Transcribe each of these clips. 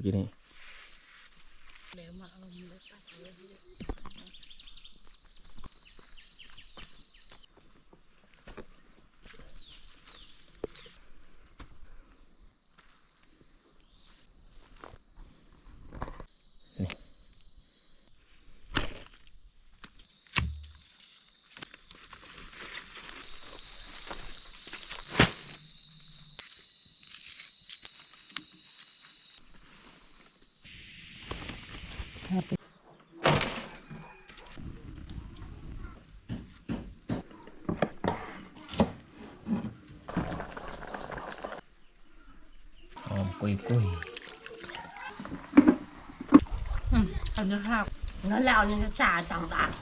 ກີ້ນີ້ ຫອມກຸຍໆ ອືມ ເຂົາຈະຄັກ ແລ້ວລາວນີ້ຈະສາດຕ່າງໆ.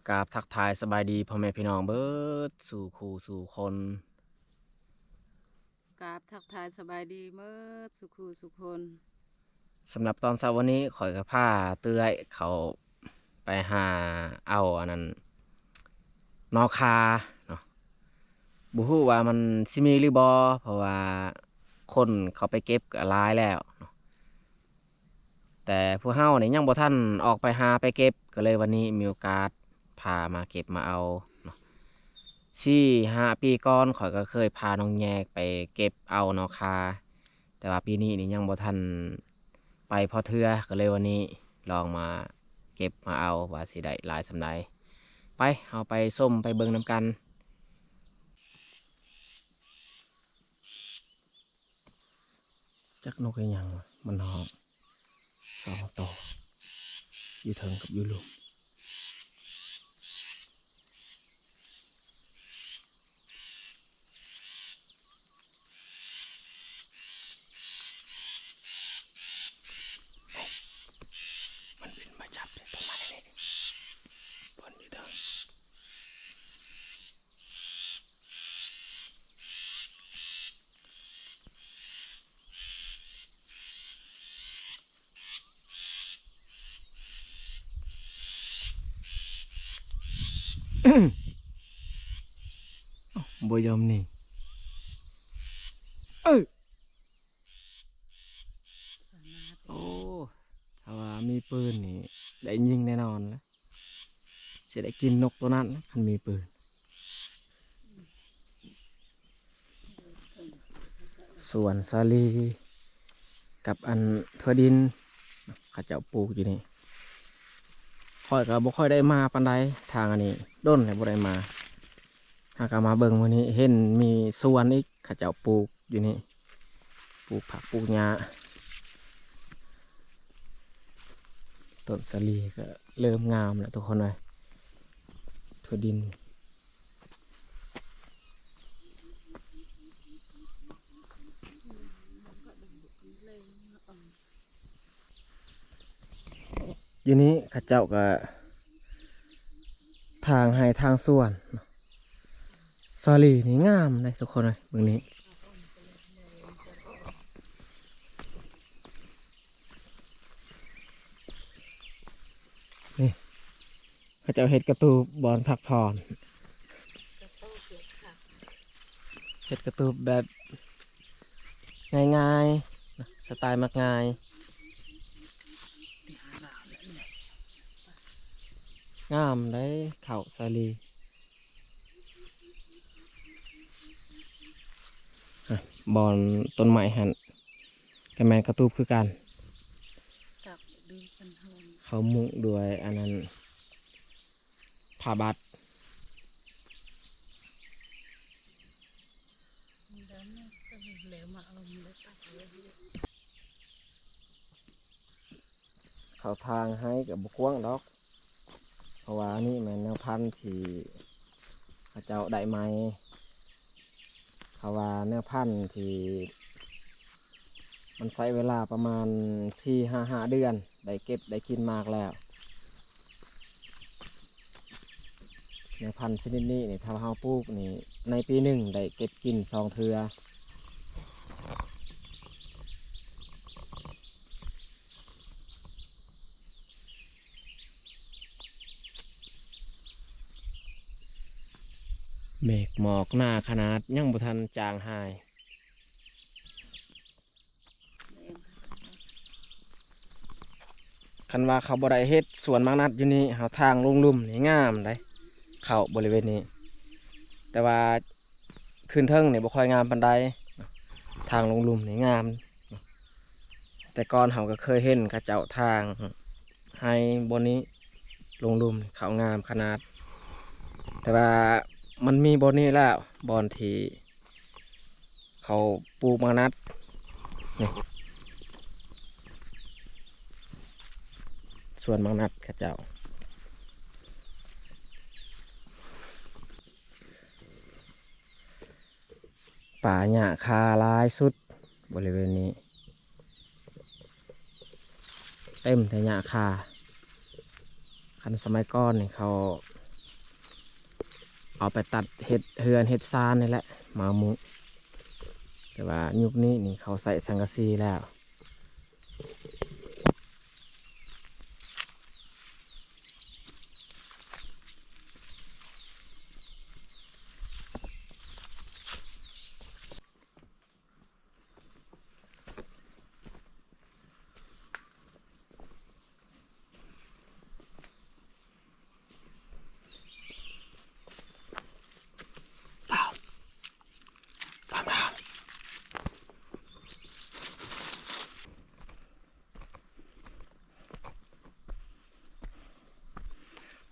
ກາບທັກທາຍສະບາຍດີພໍ່ແມ່ພີ່ນ້ອງເບິດສູ່ຄູ່ສູ່ຄົນ. ກາບທັກທາຍສະບາຍດີເໝິດສູ່ຄູ່ສູ່ຄົນ. ສຳລັບຕອນເຊົ້າວັນນີ້ ຂ້ອຍກໍພາເອື້ອຍເຂົາໄປຫາເອົາອັນນັ້ນ ໜໍ່ຂ່າເນາະ. ບໍ່ຮູ້ວ່າມັນຊິມີຫຼືບໍ່ ເພາະວ່າຄົນເຂົາໄປເກັບກໍຫຼາຍແລ້ວເນາະ. ແຕ່ພວກເຮົານີ້ຍັງບໍ່ທັນອອກໄປຫາໄປເກັບ ກໍເລີຍວັນນີ້ມີໂອກາດພາມາເກັບມາເອົາເນາະ. ສີ່ຫ້າປີກ່ອນ ຂ້ອຍກໍເຄີຍພານ້ອງແຍກໄປເກັບເອົາໜໍ່ຂ່າ ແຕ່ວ່າປີນີ້ນີ້ຍັງບໍ່ທັນໄປພໍເທື່ອ ກໍເລີຍວັນນີ້ລອງມາເກັບມາເອົາວ່າຊິໄດ້ຫຼາຍສ່ຳໃດ. ໄປ ເຮົາໄປຊົມໄປເບິ່ງນຳກັນ. ຈັກນົກອີ່ຫຍັງວະ ມັນຮ້ອງສອງໂຕ ຢູ່ເທິງກັບຢູ່ລຸ່ມ. ມັນບິນມາຈັບຢູ່ຕົ້ນໄມ້ນີ້ ບ່ອນຢູ່ເທິງ. ບໍ່ຍອມໜີ. ເອີ ໂອ້ ຖ້າວ່າມີປືນນີ້ໄດ້ຍິງແນ່ນອນລະ ຊິໄດ້ກິນນົກໂຕນັ້ນລະ ຄັນມີປືນ. ສວນສາລີກັບອັນຖົ່ວດິນ ເຂົາເຈົ້າປູກຢູ່ນີ້. ຂ້ອຍກໍບໍ່ຄ່ອຍໄດ້ມາປານໃດ ທາງອັນນີ້ ດົນແລ້ວບໍ່ໄດ້ມາ. ຫາກະມາເບິ່ງມື້ນີ້ ເຫັນມີສວນອີກ ເຂົາເຈົ້າປູກຢູ່ນີ້ ປູກຜັກປູກຫຍ້າ. ຕົ້ນສາລີກໍເລີ່ມງາມແລ້ວທຸກຄົນເອີຍ ຖົ່ວດິນ. ຢູ່ນີ້ເຂົາເຈົ້າກໍທາງໄຮ່ທາງສວນ. ສາລີນີ້ງາມເດ້ທຸກຄົນເອີຍ ເບິ່ງນີ້ ນີ້ ເຂົາເຈົ້າເຮັດກະຕູບບ່ອນພັກຜ່ອນ ເຮັດກະຕູບແບບງ່າຍໆ ສະໄຕມັກງ່າຍ. ງາມເດ້ເຂົ້າສາລີ. ອ່ະ ບ່ອນຕົ້ນໄມ້ຫັ້ນ ກໍແມ່ນກະຕູບຄືກັນ ເຂົາມຸງດ້ວຍອັນນັ້ນ ຜ້າບັດ. ເຂົ້າທາງໄຮ່ກໍບໍ່ກວ້າງດອກ ເພາະວ່າອັນນີ້ແມ່ນແນວພັນທີ່ເຂົາເຈົ້າໄດ້ໃໝ່ ເຂົາວ່າແນວພັນທີ່ມັນໃຊ້ເວລາປະມານສີ່ຫາຫ້າເດືອນ ໄດ້ເກັບໄດ້ກິນໝາກແລ້ວ. ແນວພັນຊະນິດນີ້ນີ້ ຖ້າເຮົາປູກນີ້ ໃນປີໜຶ່ງໄດ້ເກັບກິນສອງເທື່ອ. ເມກໝອກໜາຂະໜາດ ຍັງບໍ່ທັນຈາງຫາຍ. ຄັນວ່າເຂົາບໍ່ໄດ້ເຮັດສວນໝາກນັດຢູ່ນີ້ ເຮົາທາງລົງລຸ່ມນີ້ງາມໄດ໋ ເຂົ້າບໍລິເວນນີ້ ແຕ່ວ່າຂຶ້ນເທິງນີ້ບໍ່ຄ່ອຍງາມປານໃດ. ທາງລົງລຸ່ມນີ້ງາມ ແຕ່ກ່ອນເຮົາກໍເຄີຍເຫັນເຂົາເຈົ້າທາງໄຮ່ບ່ອນນີ້ລົງລຸ່ມ ເຂົ້າງາມຂະໜາດ ແຕ່ວ່າມັນມີບ່ອນນີ້ແລ້ວ ບ່ອນທີ່ ເຂົາປູກໝາກນັດ ນີ້ ສວນໝາກນັດເຂົາເຈົ້າ. ປ່າຫຍ້າຄາຫຼາຍສຸດບໍລິເວນນີ້ ເຕັມແຕ່ຫຍ້າຄາ. ຄັນສະໄໝກ່ອນນີ້ເຂົາເອົາໄປຕັດເຮັດເຮືອນເຮັດຊານນີ້ແຫຼະ ມາມຸງ ແຕ່ວ່າຍຸກນີ້ນີ້ເຂົາໃຊ້ສັງກະສີແລ້ວ.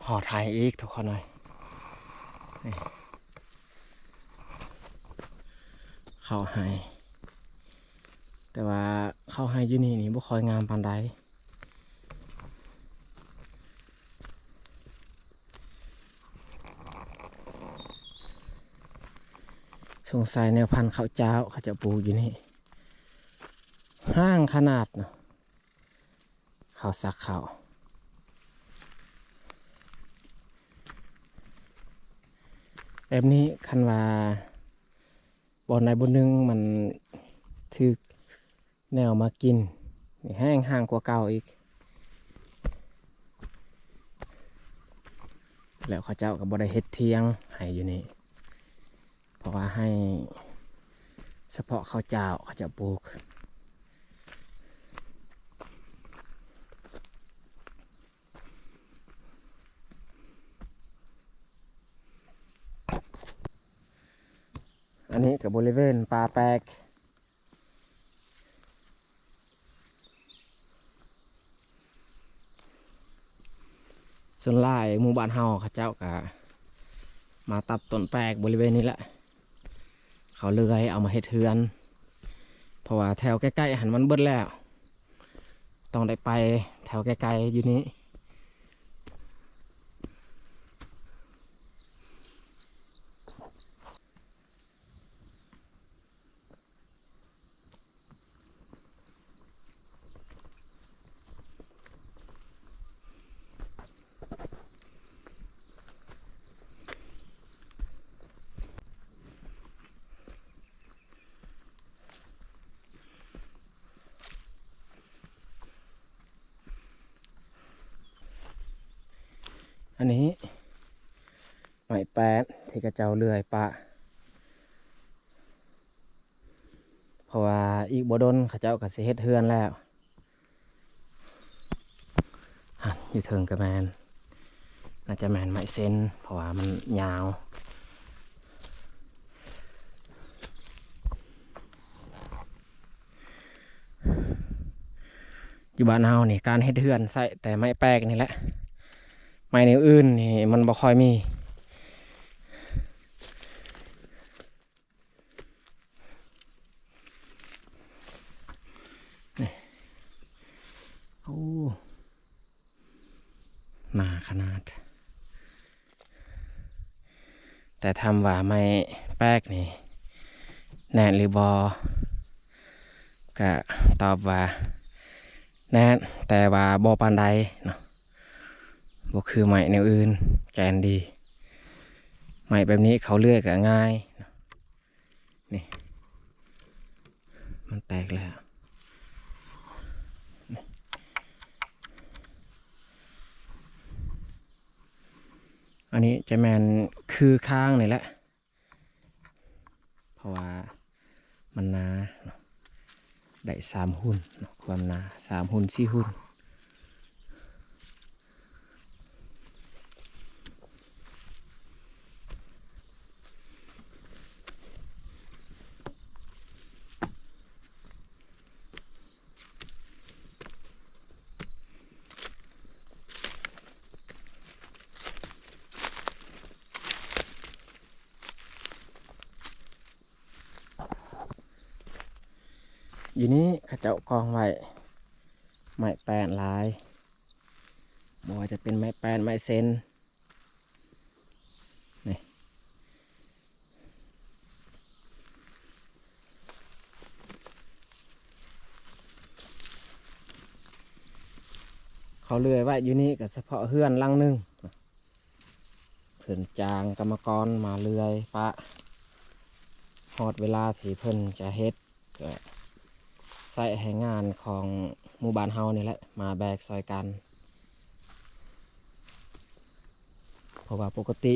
ຮອດໄຮ່ອີກທຸກຄົນເອີຍ ນີ້ ເຂົ້າໄຮ່ ແຕ່ວ່າເຂົ້າໄຮ່ຢູ່ນີ້ນີ້ບໍ່ຄ່ອຍງາມປານໃດ. ສົງໄສແນວພັນເຂົ້າຈ້າວເຂົາເຈົ້າປູກຢູ່ນີ້ ຮ້າງຂະໜາດເນາະ ເຂົາສັກເຂົ້າແບບນີ້. ຄັນວ່າບ່ອນໃດບ່ອນໜຶ່ງມັນຖືກ ແນວມາກິນນີ້ແຮງຫ່າງກວ່າເກົ່າອີກ ແລ້ວເຂົາເຈົ້າກໍບໍ່ໄດ້ເຮັດຖຽງໃຫ້ຢູ່ນີ້ ເພາະວ່າໃຫ້ສະເພາະເຂົ້າຈ້າວເຂົາເຈົ້າປູກ. ອັນນີ້ກໍບໍລິເວນປ່າແປກ ສ່ວນຫຼາຍໝູ່ບ້ານເຮົາເຂົາເຈົ້າກະມາຕັດຕົ້ນແປກບໍລິເວນນີ້ແຫຼະ ເຂົາເລື່ອຍເອົາມາເຮັດເຮືອນ ເພາະວ່າແຖວໃກ້ໆຫັ້ນມັນເບິດແລ້ວ ຕ້ອງໄດ້ໄປແຖວໃກ້ໆຢູ່ນີ້. ອັນນີ້ໄມ້ແປກທີ່ເຂົາເຈົ້າເລື່ອຍປະ ເພາະວ່າອີກບໍ່ດົນເຂົາເຈົ້າກໍຊິເຮັດເຮືອນແລ້ວ. ຫັ້ນ ຢູ່ເທິງກໍແມ່ນ ໜ້າຈະແມ່ນໄມ້ເຊັນ ເພາະວ່າມັນຍາວ. ຢູ່ບ້ານເຮົານີ້ ການເຮັດເຮືອນໃຊ້ແຕ່ໄມ້ແປກນີ້ແຫຼະ ໄມ້ແນວອື່ນນີ້ມັນບໍ່ຄ່ອຍມີ. ນີ້ ໂອ້ ໜາຂະໜາດ. ຕ່ຖາມວ່າໄມ້ແປກນີ້ແໜ້ນຫຼືບໍ່? ກະຕອບວ່າແໜ້ນ, ແຕ່ວ່າບໍ່ປານໃດເນາະ, ບໍ່ຄືໄມ້ແນວອື່ນ ແກ່ນດີ. ໄມ້ແບບນີ້ເຂົາເລື່ອຍກະງ່າຍເນາະ. ນີ້ ມັນແຕກແລ້ວ. ອັນນີ້ຈະແມ່ນຄືຄາງນີ້ແຫຼະ ເພາະວ່າມັນໜາເນາະ, ໄດ້ສາມຮຸ່ນເນາະ, ຄວາມໜາສາມຮຸ່ນ ສີ່ຮຸ່ນ. ຢູ່ນີ້ເຂົາເຈົ້າກອງໄວ້ໄມ້ແປ້ນຫຼາຍ, ບໍ່ວ່າຈະເປັນໄມ້ແປ້ນ ໄມ້ເຊັນ ນີ້ ເຂົາເລື່ອຍໄວ້ຢູ່ນີ້ກໍສະເພາະເຮືອນຫຼັງໜຶ່ງ. ເພິ່ນຈ້າງກຳມະກອນມາເລື່ອຍປະ, ຮອດເວລາທີ່ເພິ່ນຈະເຮັດ ກໍໃຊ້ແຮງງານຂອງໝູ່ບ້ານເຮົານີ້ແຫຼະ ມາແບກຊ່ອຍກັນ, ເພາະວ່າປົກກະຕິ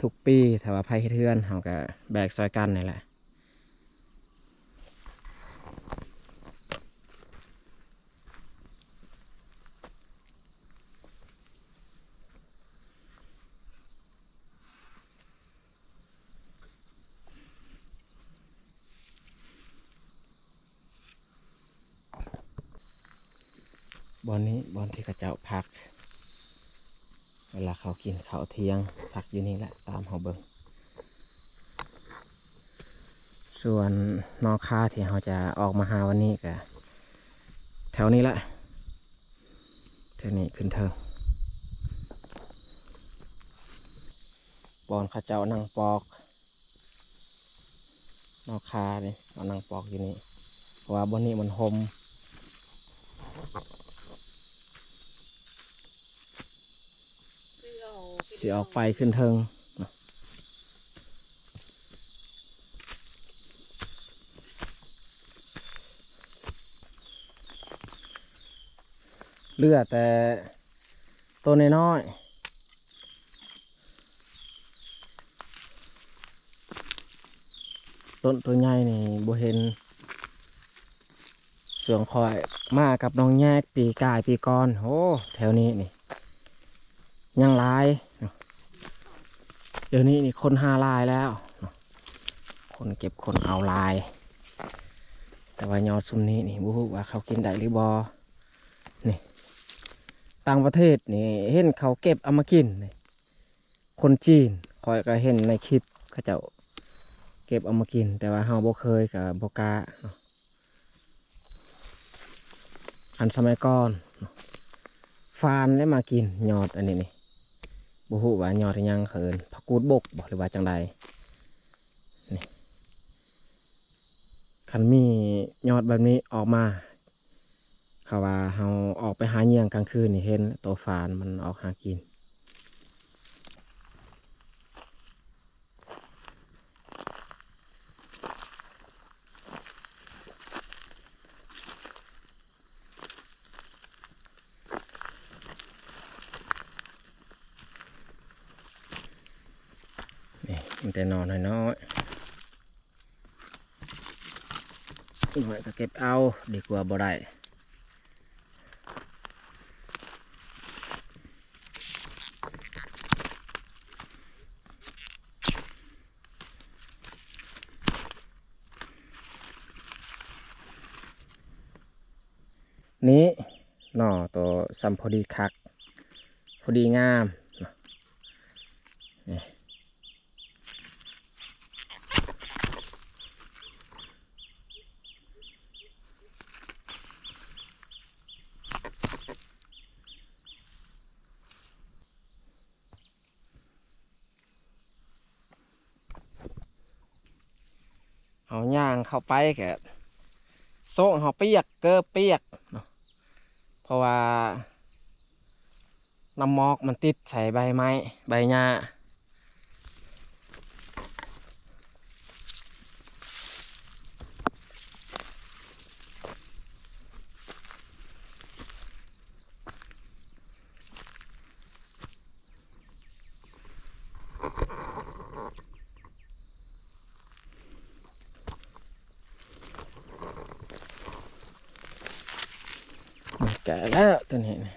ທຸກປີ ຖ້າວ່າໃຜເຮັດເຮືອນ ເຮົາກໍແບກຊ່ອຍກັນນີ້ແຫຼະ. ບ່ອນນີ້ ບ່ອນທີ່ເຂົາເຈົ້າພັກ ເວລາເຂົາກິນເຂົ້າທ່ຽງ ພັກຢູ່ນີ້ແຫຼະ ຕາມເຮົາເບິ່ງ. ສ່ວນນອກຄາທີ່ເຮົາຈະອອກມາຫາວັນນີ້ກະແຖວນີ້ແຫຼະ, ແຖວນີ້ຂຶ້ນເທິງ ບ່ອນເຂົາເຈົ້ານັ່ງປອກ ນອກຄານີ້ ເອົານັ່ງປອກຢູ່ນີ້ ເພາະວ່າບ່ອນນີ້ມັນຮົ່ມ. ຊິອອກໄປຂຶ້ນເທິງ ເຫຼືອແຕ່ ໂຕນ້ອຍໆ ຕົ້ນໂຕໃຫຍ່ນີ້ບໍ່ເຫັນ. ຊ່ວງຂ້ອຍມາກັບນ້ອງແຍກປີກາຍປີກ່ອນ ໂອ້ ແຖວນີ້ນີ້ຍັງຫຼາຍເນາະ. ດຽວນີ້ນີ້ຄົນຫາຫຼາຍແລ້ວເນາະ, ຄົນເກັບຄົນເອົາຫຼາຍ, ແຕ່ວ່າຍອດຊຸມນີ້ນີ້ບໍ່ຮູ້ວ່າເຂົາກິນໄດ້ຫຼືບໍ່. ນີ້ ຕ່າງປະເທດນີ້ເຫັນເຂົາເກັບເອົາມາກິນນີ້, ຄົນຈີນ ຂ້ອຍກໍເຫັນໃນຄລິບເຂົາເຈົ້າເກັບເອົາມາກິນ, ແຕ່ວ່າເຮົາບໍ່ເຄີຍກໍບໍ່ກ້າເນາະ. ອັນສະໄໝກ່ອນເນາະ ຟານໄດ້ມາກິນຍອດອັນນີ້ນີ້, ບໍ່ຮູ້ວ່າຍອດອີ່ຫຍັງ ເຂົາເອີ້ນຜັກກູດບົກບໍ ຫຼືວ່າຈັ່ງໃດ. ນີ້ ຄັນມີຍອດແບບນີ້ອອກມາ ເຂົາວ່າເຮົາອອກໄປຫາເຫຍື່ອງກາງຄືນນີ້ ເຫັນໂຕຟານມັນອອກຫາກິນ. ນີ້ ມີແຕ່ໜໍ່ນ້ອຍໆ. ນ້ອຍກໍເກັບເອົາ ດີກວ່າບໍ່ໄດ້. ນີ້ ໜໍ່ໂຕຊ່ຳພໍດີຄັກ ພໍດີງາມ. ນີ້ ນີ້ ເຮົາຍ່າງເຂົ້າໄປກໍໂຊກເຮົາປຽກ ເກີບປຽກເນາະ ເພາະວ່ານ້ຳໝອກມັນຕິດໃສ່ໃບໄມ້ໃບຫຍ້າ. ມັນແກ່ແລ້ວຕົວນີ້ນະ.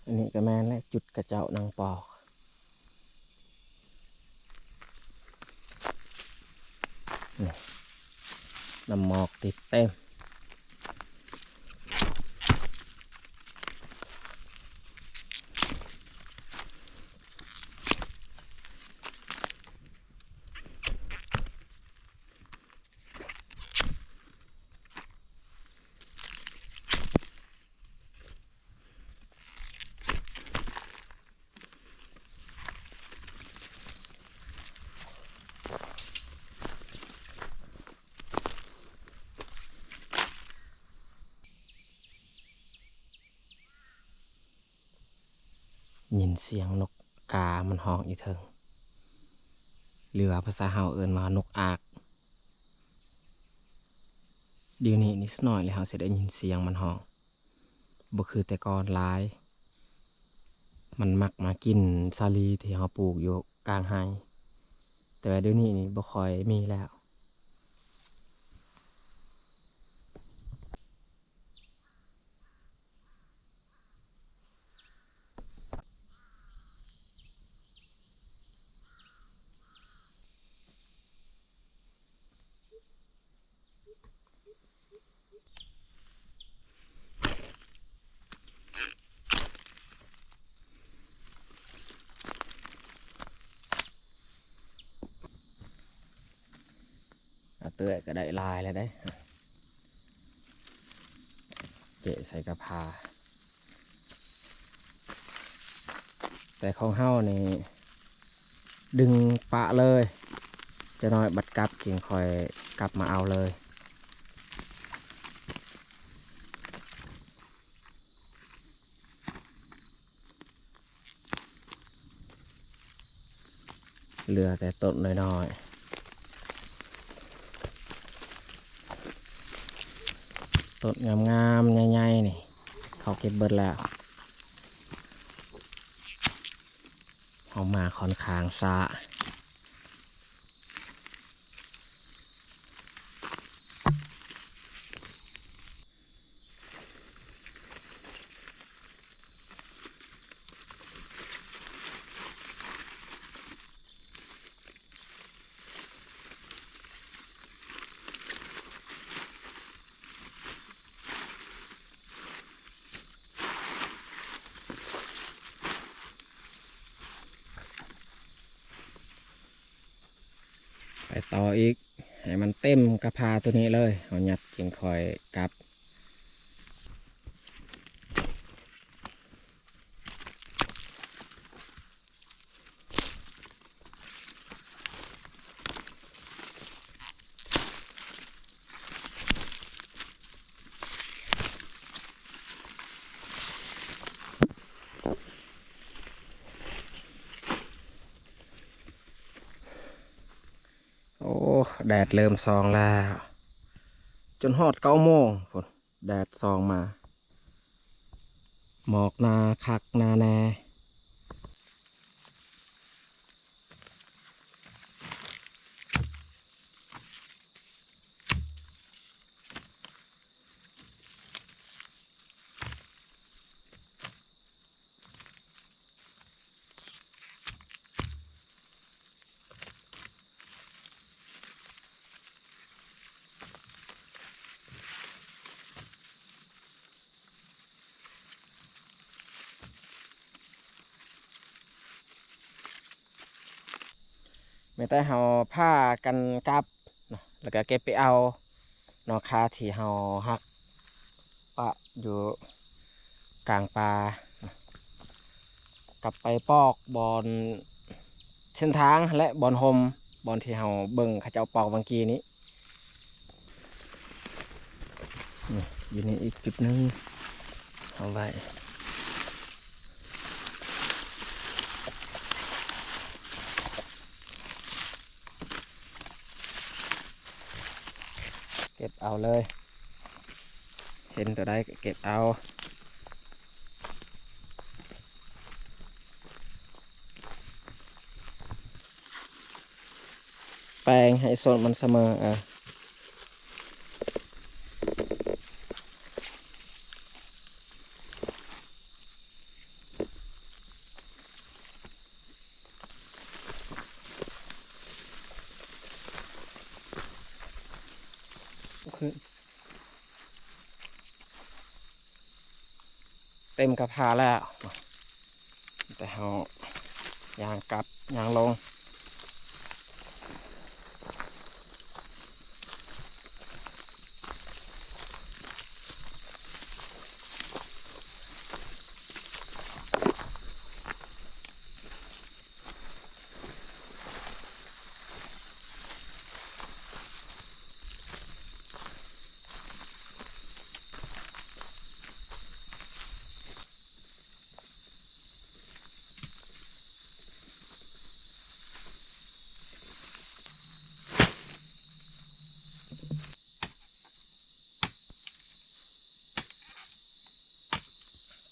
ອັນນີ້ກໍແມ່ນແຫຼະ ຈຸດຂະເຈົ້ານັ່ງປອກ ນີ້ ນ້ຳໝອກຕິດເຕັມ. ຍິນສຽງນົກກາມັນຮ້ອງຢູ່ເທິງ ຫຼືວ່າພາສາເຮົາເອີ້ນວ່ານົກອາກ. ດຽວນີ້ນິດໜ້ອຍແລ້ວເຮົາຊິໄດ້ຍິນສຽງມັນຮ້ອງ ບໍ່ຄືແຕ່ກ່ອນຫຼາຍ. ມັນມັກມາກິນສາລີທີ່ເຮົາປູກຢູ່ກາງໄຮ່ ແຕ່ວ່າດຽວນີ້ນີ້ບໍ່ຄ່ອຍມີແລ້ວ. ອາເອື້ອຍກໍໄດ້ຫຼາຍແລ້ວເດ້ ເຈະໃສ່ກະພາ. ແຕ່ຂອງເຮົານີ້ດຶງປະເລີຍ ຈະໜ້ອຍບັດກັບຈຶ່ງຄ່ອຍກັບມາເອົາເລີຍ. ເຫຼືອແຕ່ຕົ້ນນ້ອຍໆ ຕົ້ນງາມໆ ໃຫຍ່ໆ ນີ້ ເຂົາເກັບເບິດແລ້ວ. ເຮົາມາຂ້ອນຂ້າງຊ້າ. ໄປຕໍ່ອີກ ໃຫ້ມັນເຕັມກະພາໂຕນີ້ເລີຍ ເຮົາຍັດຈຶ່ງຄ່ອຍກັບ. ໂອ້ ແດດເລີ່ມສ່ອງແລ້ວ ຈົນຮອດເກົ້າໂມງພຸ້ນ ແດດສ່ອງມາ ໝອກໜາຄັກໜາແນ່. ເ ແມ່ນແຕ່ເຮົາພາກັນກັບເນາະ ແລ້ວກໍເກັບໄປເອົາໜໍ່ຂ່າທີ່ເຮົາຫັກປະຢູ່ກາງປ່າເນາະ ກັບໄປປອກບ່ອນເສັ້ນທາງ ແລະ ບ່ອນຮົ່ມ ບ່ອນທີ່ເຮົາເບິ່ງເຂົາເຈົ້າປອກຫວ່າງກີ້ນີ້. ນີ້ ຢູ່ນີ້ອີກຈຸດໜຶ່ງ ເອົາໄວ້ ເກັບເອົາເລີຍ ເຫັນຕົວໃດກໍເກັບເອົາ. ແປງໃຫ້ສົ້ນມັນສະເໝີ ເອີ. ເຕັມກະພາແລ້ວ ແຕ່ເຮົາຍ່າງກັບຍ່າງລົງ.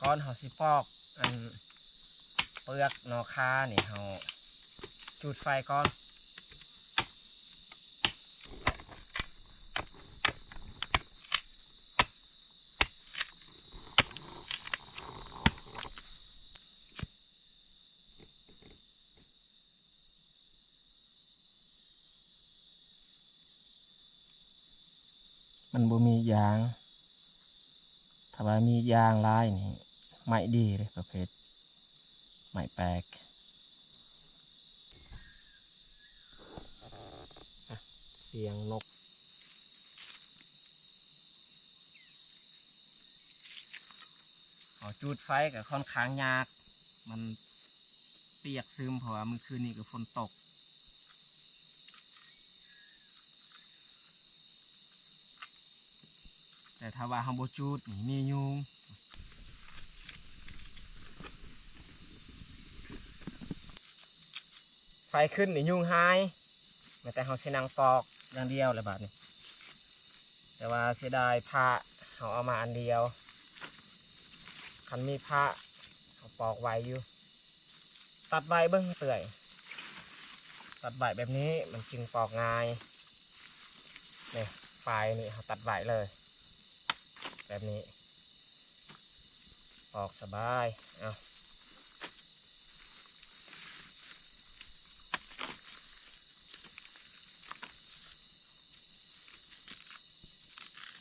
ກ່ອນເຮົາຊິປອກອັນເປືອກໜໍ່ຂ່ານີ້ ເຮົາຈູດໄຟກ່ອນ. ມັນບໍ່ມີຢາງ ຖ້າວ່າມີຢາງຫຼາຍນີ້ ໄໝ້ດີເດ້ ປະເພດໄໝ້ແປກ. ສຽງນົກ ເຮົາຈູດໄຟກໍຄ່ອນຂ້າງຍາກ ມັນປຽກຊຶມ ເພາະວ່າມື້ຄືນນີ້ກໍຝົນຕົກ. ແຕ່ຖ້າວ່າເຮົາບໍ່ຈູດນີ້ ມີຍຸງ. ໄຟຂຶ້ນນີ້ຍຸງຫາຍ ແມ່ນແຕ່ເຮົາຊິນັ່ງປອກຢ່າງດຽວແຫຼະບາດນີ້. ແຕ່ວ່າເສຍດາຍພ້າ ເຮົາເອົາມາອັນດຽວ ຄັນມີພ້າເຮົາປອກໄວຢູ່. ຕັດໄວ້ເບິ່ງເປື່ອຍ ຕັດໄວ້ແບບນີ້ມັນຈຶ່ງປອກງ່າຍ. ນີ້ ປາຍນີ້ເຮົາຕັດໄວ້ເລີຍ ແບບນີ້ປອກສະບາຍ. ເອົາ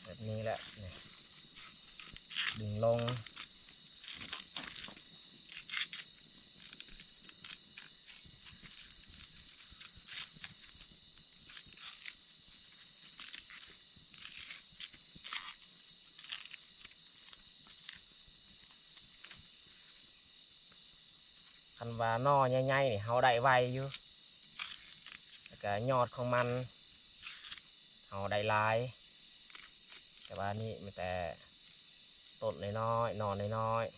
ແບບນີ້ແຫຼະ ນີ້ ດຶງລົງ. ຄັນວ່າໜໍ່ໃຫຍ່ໆນີ້ ເຮົາໄດ້ໄວຢູ່ ແລ້ວກະຍອດຂອງມັນ ເຮົາໄດ້ຫຼາຍ. ແຕ່ວ່ານີ້ມີແຕ່ຕົ້ນນ້ອຍໆ ໜໍ່ນ້ອຍໆ.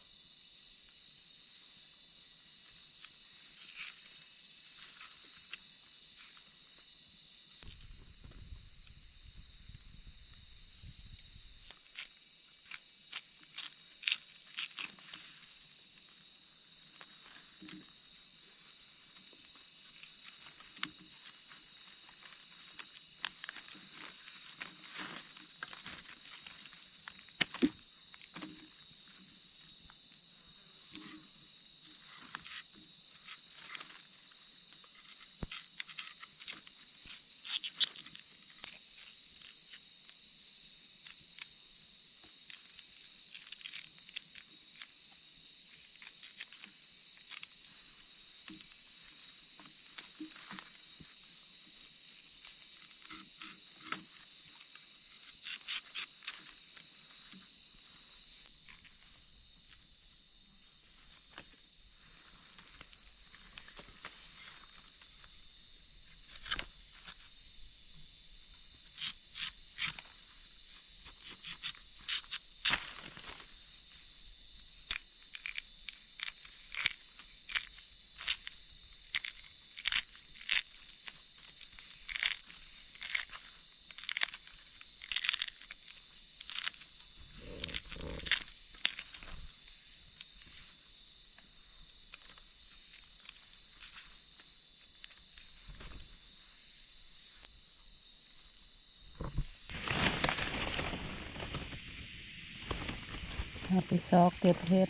ເ ໄປຊອກເກັບເຫັດ.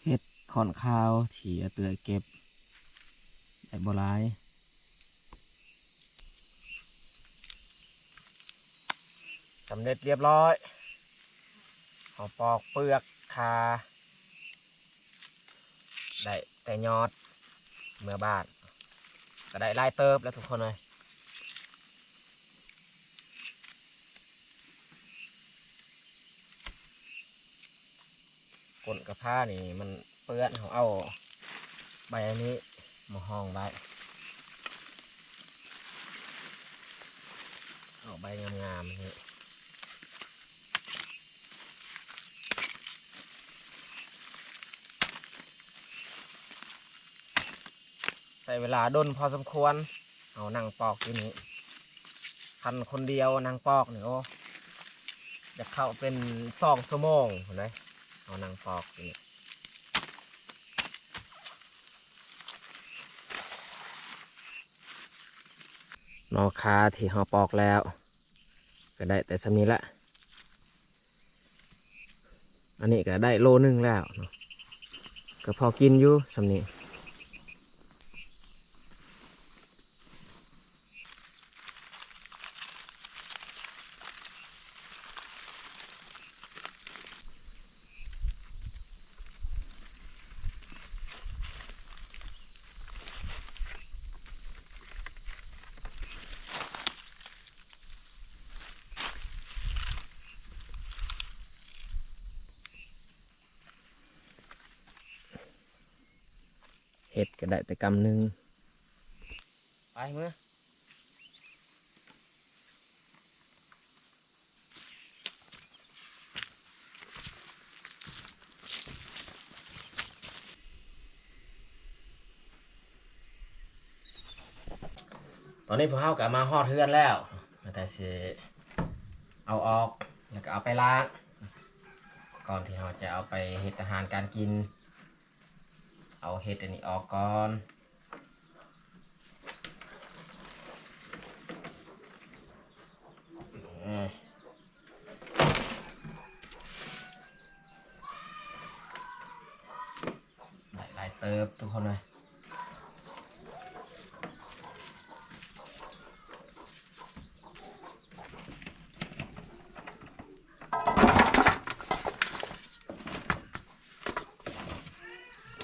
ເຫັດຂ້ອນຂາວທີ່ອາເອື້ອຍເກັບໄດ້ບໍ່ຫຼາຍ. ສຳເລັດລຽບຮ້ອຍ. ເຮົາປອກເປືອກຄາ ໄດ້ແຕ່ຍອດເມືອບ້ານ ກໍໄດ້ຫຼາຍເຕີບແລ້ວທຸກຄົນເອີຍ. ກົ້ນກະພ້ານີ້ມັນເປື້ອນ ເຮົາເອົາໃບອັນນີ້ມາຮອງໄວ້ ເອົາໃບງາມໆນີ້. ໃຊ້ເວລາດົນພໍສົມຄວນ ເຮົານັ່ງປອກຢູ່ນີ້ ຄັນຄົນດຽວນັ່ງປອກນີ້ ໂອ້ ຢາກເຂົ້າເປັນສອງຊົ່ວໂມງພຸ້ນເດ້ ເຮົານັ່ງປອກຢູ່ນີ້. ໜໍ່ຄາທີ່ເຮົາປອກແລ້ວ ກໍໄດ້ແຕ່ສ່ຳນີ້ລະ ອັນນີ້ກໍໄດ້ໂລໜຶ່ງແລ້ວເນາະ ກໍພໍກິນຢູ່ສ່ຳນີ້. ເຫັດກໍໄດ້ແຕ່ກຳໜຶ່ງ ໄປເມືອ. ຕອນນີ້ພວກເຮົາກໍມາຮອດເຮືອນແລ້ວ ແຕ່ຊິເອົາອອກ ແລ້ວກໍເອົາໄປລ້າງ ກ່ອນທີ່ເຮົາຈະເອົາໄປເຮັດອາຫານການກິນ ເອົາເຫັດອັນນີ້ອອກກ່ອນ. ໄດ້ຫຼາຍເຕີບທຸກຄົນເອີຍ.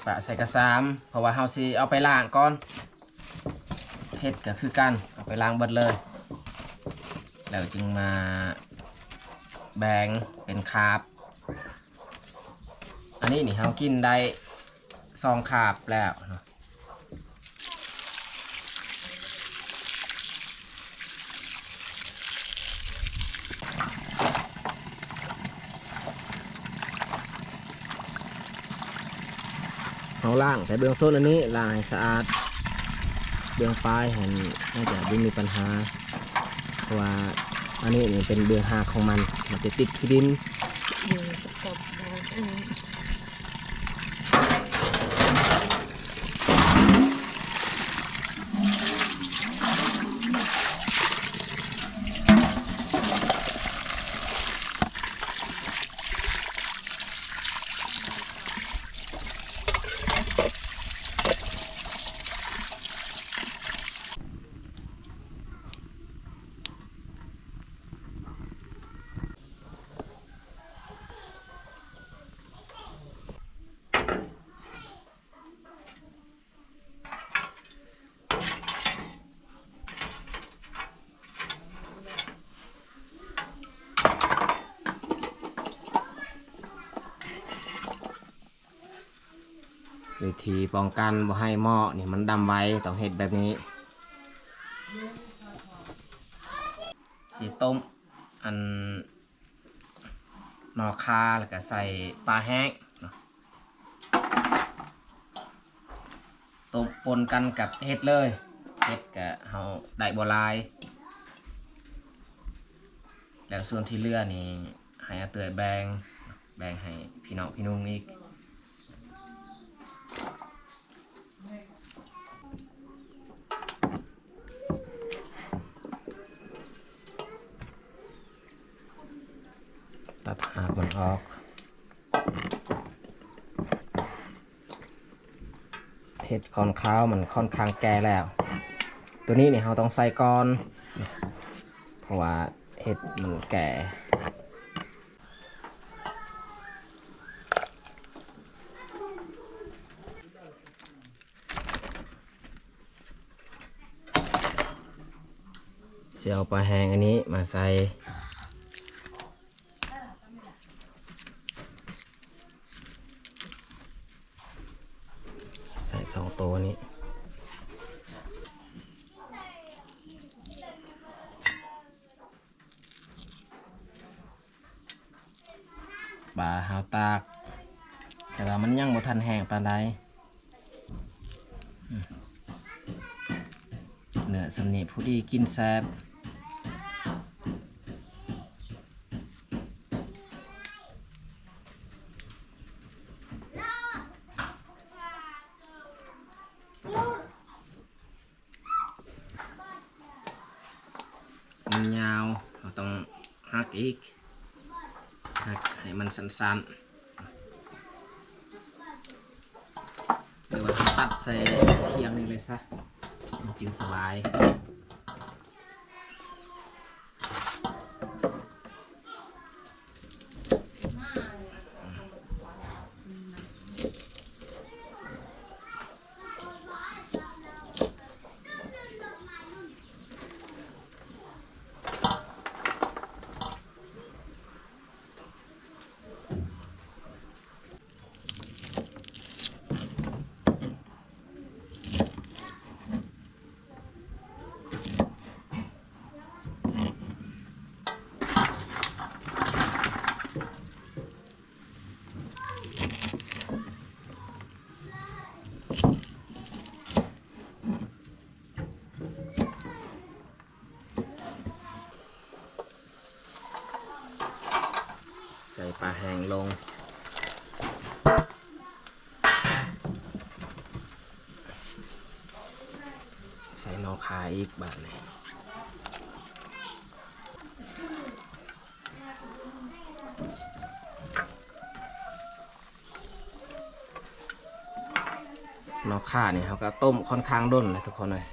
ປະໃສ່ກະຊາມ ເພາະວ່າເຮົາຊິເອົາໄປລ້າງກ່ອນ. ເຫັດກໍຄືກັນ ເອົາໄປລ້າງເບິດເລີຍ ແລ້ວຈຶ່ງມາແບ່ງເປັນຄາບ. ອັນນີ້ນີ້ເຮົາກິນໄດ້ສອງຄາບແລ້ວເນາະ. ເຮົາລ້າງແຕ່ເບື້ອງໂຊນອັນນີ້ ລ້າງໃຫ້ສະອາດ ເບື້ອງປາຍຫັ້ນໜ້າຈະບໍ່ມີບັນຫາ ເພາະວ່າອັນນີ້ນີ້ເປັນເບື້ອງຮາກຂອງມັນ ມັນຈະຕິດຂີ້ດິນ. ວິທີປ້ອງກັນບໍ່ໃຫ້ໝໍ້ນີ້ມັນດຳໄວ ຕ້ອງເຮັດແບບນີ້. ຊິຕົ້ມອັນໜໍ່ຂ່າ ແລ້ວກະໃສ່ປາແຫ້ງເນາະ ຕົ້ມປົນກັນກັບເຫັດເລີຍ. ເຫັດກະເຮົາໄດ້ບໍ່ຫຼາຍ ແລ້ວສ່ວນທີ່ເຫຼືອນີ້ໃຫ້ອາເຕີຍແບ່ງ ແບ່ງໃຫ້ພີ່ນ້ອງພີ່ນຸ່ງອີກ. ຕັດຮາກມັນອອກ. ເຫັດຂອນຂາວມັນຄ່ອນຂ້າງແກ່ແລ້ວ ໂຕນີ້ນີ້ເຮົາຕ້ອງໃສ່ກ່ອນ ເພາະວ່າເຫັດມັນແກ່. ຊິເອົາປາແຫ້ງອັນນີ້ມາໃສ່ ໃສ່ສອງໂຕນີ້. ປາເຮົາຕາກ ແຕ່ວ່າມັນຍັງບໍ່ທັນແຫ້ງປານໃດ. ເນື້ອສ່ຳນີ້ພໍດີກິນແຊບ. ມັນຍາວ ເຮົາຕ້ອງຫັກອີກ ຫັກໃຫ້ມັນສັ້ນໆ ຫຼືວ່າເຮົາຕັດໃສ່ທ່ຽງນີ້ເລີຍຊະ ມັນຈຶ່ງສະບາຍ. ໃສ່ປາແຫ້ງລົງ ໃສ່ໜໍ່ຂ່າອີກບາດນີ້. ໜໍ່ຂ່ານີ້ເຮົາກໍຕົ້ມຄ່ອນຂ້າງດົນແຫຼະທຸກຄົນເອີຍ.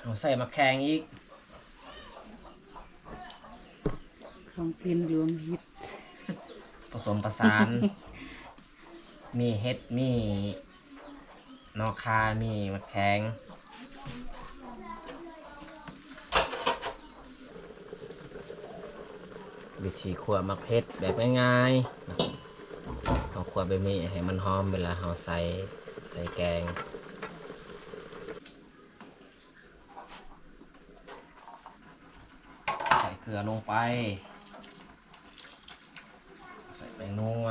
ເຮົາໃສ່ໝາກແຂ້ງອີກ ຂອງກິນລວມມິດ ປະສົມປະສານ ມີເຫັດ ມີໜໍ່ຂ່າ ມີໝາກແຂ້ງ. ວິທີຂົ້ວໝາກເຜັດແບບງ່າຍໆ ເຮົາຂົ້ວແບບນີ້ໃຫ້ມັນຫອມ ເວລາເຮົາໃສ່ ໃສ່ແກງ. ໃສ່ເກືອລົງໄປ ໃສ່ແປ້ງນົວ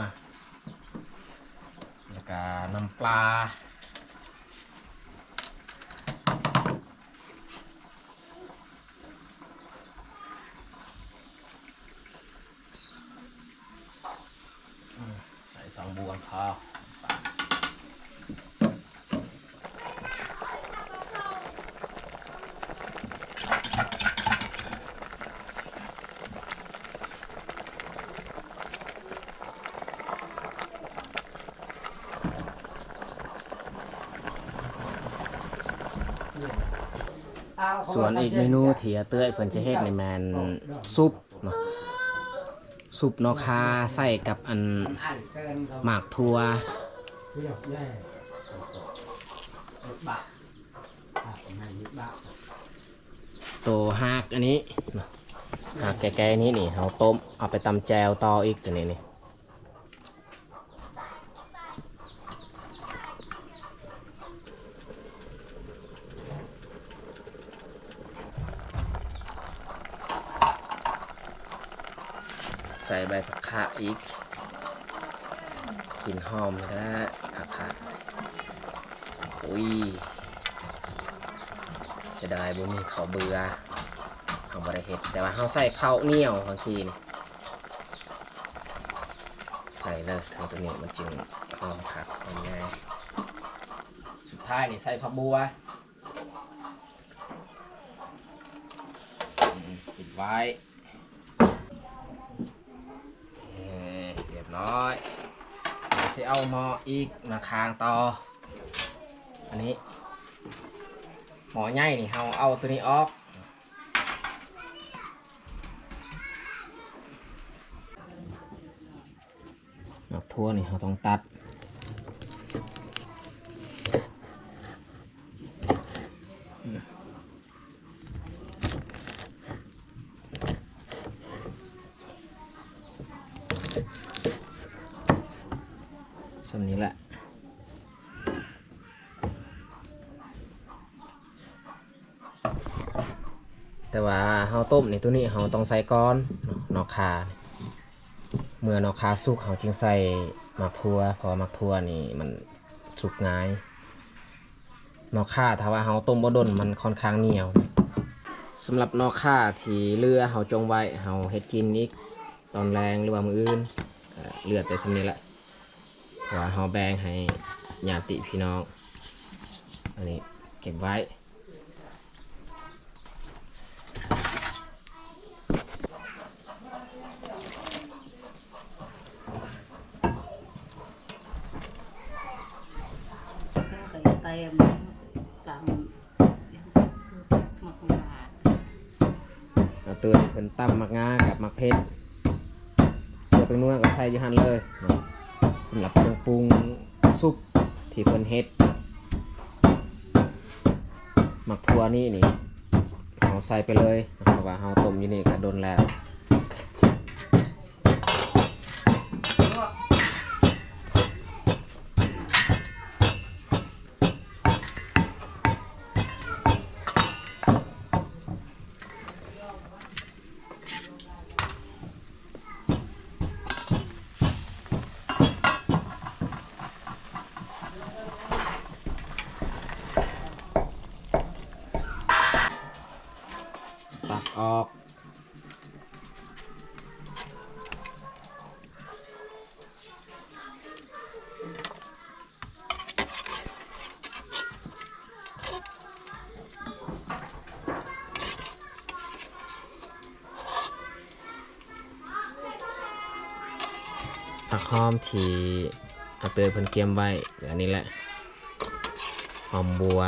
ແລ້ວກະນ້ຳປາ ໃສ່ສອງບ່ວງພໍ. ສ່ວນອີກເມນູທີ່ອາເຕ້ຍເພິ່ນຈະເຮັດນີ້ແມ່ນຊຸບເນາະ ຊຸບໜໍ່ຂ່າໃສ່ກັບອັນໝາກຖົ່ວ. ໂຕຮາກອັນນີ້ເນາະ ຫາກແກ່ໆ ນີ້ນີ້ ເຮົາຕົ້ມ ເອົາໄປຕຳແຈ່ວຕໍ່ອີກ ຕົວນີ້ນີ້. ໃສ່ໃບຜັກຂາອີກ ກິ່ນຫອມແລ້ວ ຜັກຂາ. ອຸ້ຍ ເສຍດາຍບໍ່ມີເຂົ້າເບືອ ເຮົາບໍ່ໄດ້ເຮັດ ແຕ່ວ່າເຮົາໃສ່ເຂົ້າໜຽວບາງທີນີ້ ໃສ່ເລີຍ ທາງຕົວນີ້ມັນຈຶ່ງຫອມຄັກຫອມແນ່. ສຸດທ້າຍນີ້ໃສ່ຜັກບົວ ອືມ ປິດໄວ້ ເອີ ຮຽບຮ້ອຍ. ເຮົາຊິເອົາໝໍ້ອີກມາຄ້າງຕໍ່ ອັນນີ້ ໝໍ້ໃຫຍ່ນີ້ ເຮົາເອົາຕົວນີ້ອອກ. ໝາກຖົ່ວນີ້ເຮົາຕ້ອງຕັດ ສ່ຳນີ້ແຫຼະ. ແຕ່ວ່າເຮົາຕົ້ມນີ້ ໂຕນີ້ເຮົາຕ້ອງໃສ່ກ່ອນເນາະ ໜໍ່ຂ່າ. ເມື່ອໜໍ່ຂ່າສຸກ ເຮົາຈຶ່ງໃສ່ໝາກຖົ່ວ ເພາະວ່າໝາກຖົ່ວນີ້ມັນສຸກງ່າຍ. ໜໍ່ຂ່າຖ້າວ່າເຮົາຕົ້ມບໍ່ດົນ ມັນຂ້ອນຂ້າງໜຽວ. ສຳລັບໜໍ່ຂ່າທີ່ເຫຼືອ ເຮົາຈົ່ງໄວ້ ເຮົາເຮັດກິນອີກຕອນແລງ ຫຼືວ່າມື້ອື່ນ ເຫຼືອແຕ່ສ່ຳນີ້ແຫຼະ. ເພາະວ່າເຮົາແບ່ງໃຫ້ຍາດຕິພີ່ນ້ອງ ອັນນີ້ເກັບໄວ້. ເອົາເຕີນເພິ່ນຕຳໝາກງາກັບໝາກເຜັດ ເກືອແປ້ງນົວກໍໃສ່ຢູ່ຫັ້ນເລີຍເນາະ. ສຳລັບເຄື່ອງປຸງຊຸບທີ່ເພິ່ນເຮັດ ໝາກຖົ່ວນີ້ນີ້ ເຮົາໃສ່ໄປເລີຍ ເພາະວ່າເຮົາຕົ້ມຢູ່ນີ້ກໍດົນແລ້ວ. ຕັກອອກ. ຜັກຫອມທີ່ອາເຕີຍເພິ່ນກຽມໄວ້ ອັນນີ້ແຫຼະ ຫອມບົວ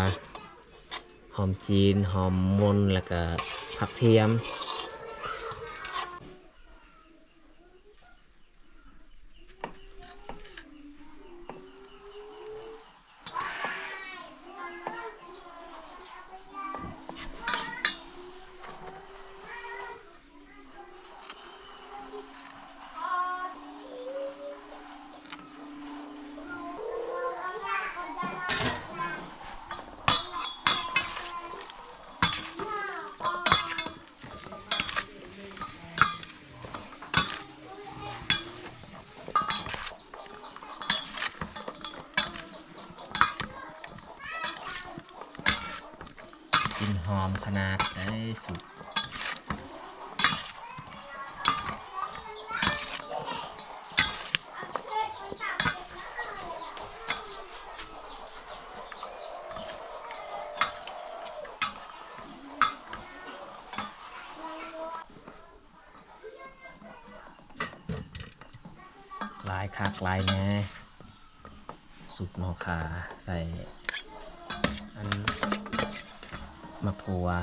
ຫອມຈີນ ຫອມມົນ ແລ້ວກະຜັກທຽມ. ກິ່ນຫອມຂະໜາດໃດສຸກ. ຫຼາຍຄັກຫຼາຍແນ່ ຊຸບໜໍ່ຂ່າໃສ່ອັນໝາກຖົ່ວ. ເ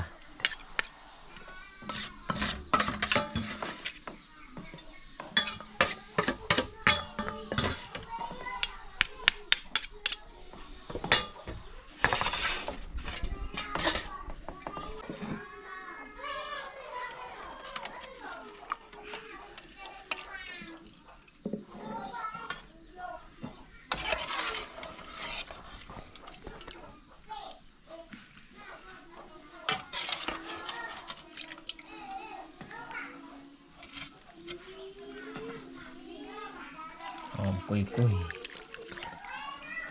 ກຸ້ຍ.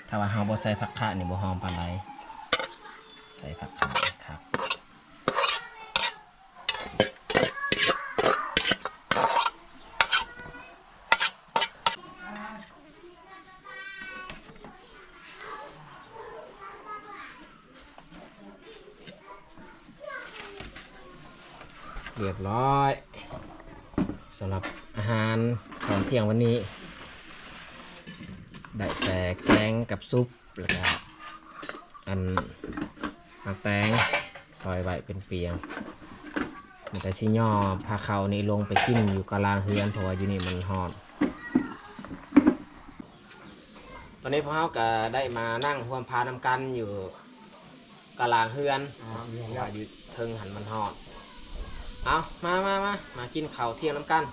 ຖ້າວ່າເຮົາບໍ່ໃສ່ຜັກຂະນີ້ບໍ່ຫອມປານໃດ, ໃສ່ຜັກຂະຄັກ. ຮຽບຮ້ອຍ ສຳລັບອາຫານຕອນທ່ຽງວັນນີ້ ໄດ້ແຕ່ແກງກັບຊຸບ ແລ້ວກະອັນໝາກແຕງຊອຍໄວ້ເປັນປຽງ. ມັນກະຊິຍໍພາເຂົ້ານີ້ລົງໄປກິນຢູ່ກະລາງເຮືອນ ເພາະວ່າຢູ່ນີ້ມັນຮ້ອນ. ຕອນນີ້ພວກເຮົາກະໄດ້ມານັ່ງຮ່ວມພານຳກັນຢູ່ກະລາງເຮືອນ ເພາະວ່າຢູ່ເທິງຫັ້ນມັນຮ້ອນ. ເອົາ ມາ ມາ ມາ ມາກິນເຂົ້າທ່ຽງນຳກັນ.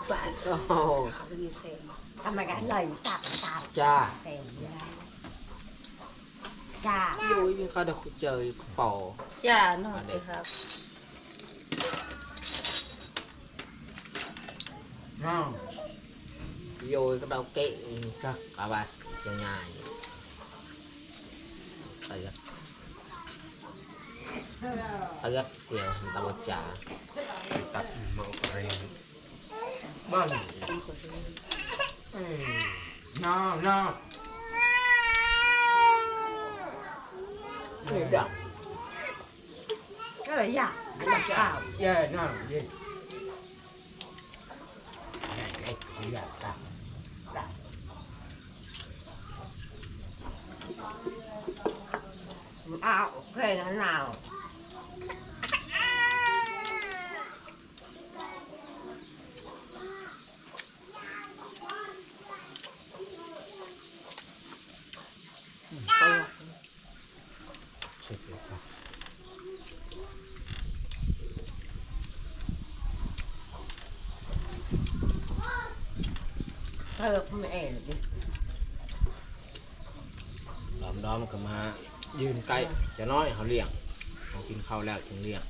ໂອ້ໂຫ ທຳມະດາ ຮ້ອຍສາມສິບ ຈ້າ ແປງນີ້ໄດ້ ຈ້າ ໂອ້ຍ ມີຄ່າດອກເຈີປໍ ຈ້າ ນ້ອງ ເອີ ເອີ ຄັບ ນ້ອງ ໂອ້ຍ ກະເດົາເກະ ກະອາວາສ ຈະງ່າຍ ເອີ ເອີ ສຽວ ຕາບໍ່ຈາ ຕັດເມົາເຣ ບ້ານ ເອີ ນ້ອງ ນ້ອງ ເອີ ເອີ ຢ່າ ຢ່າ ເອີ ນ້ອງ ອ້າວ ໂອເຄ ໜາວ. ເທີບແມ່ນີ້ ດອມໆ ກະມາຢືນໃກ້ ຈະນ້ອຍເຮົາລ້ຽງ ເຮົາກິນເຂົ້າແລ້ວຈຶ່ງລ້ຽງ.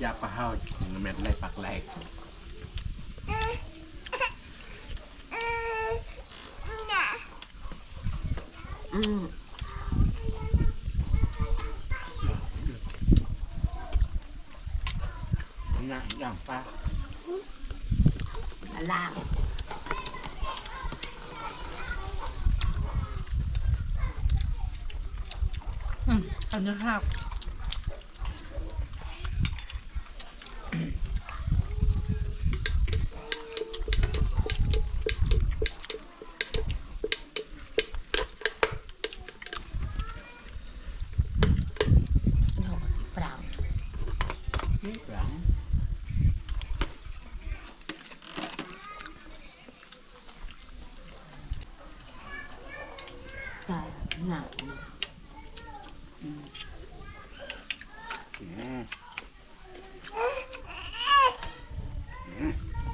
ຈະປະເຮົາແມ່ນໄດ້ປັກແລກ. ອືມ ນ້ຳ ນ້ຳປາ ລ້າງ ອືມ ອັນນີ້ຄັກ.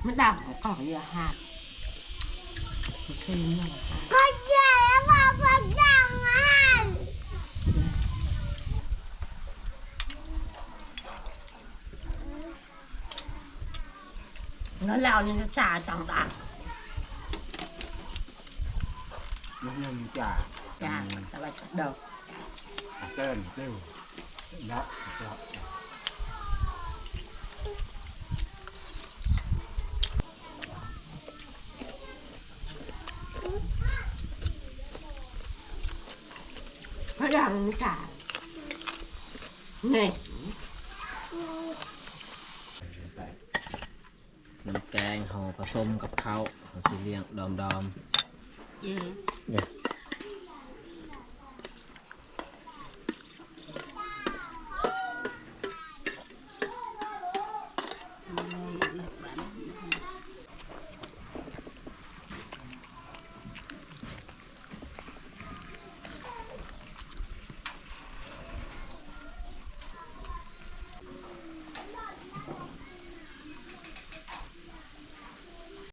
ມັນດຳຂອງເຂົາຢູ່ຫັ້ນ ຄືໜຶ່ງ ເຂົາເຈົ້າວ່າບໍ່ດັງຫັ້ນ ແລ້ວລາວນີ້ຈາຈັ່ງດຳ ມັນຍັງຈາ ຈາ ອືມ ແຕ່ວ່າດອກ ເກີນ ເກີນ. ພະລັງສາມ ແນ່ ນ້ຳແກງເຮົາປະສົມກັບເຂົ້າ ເຮົາຊິລ້ຽງດອມໆ ອືມ ເນາະ.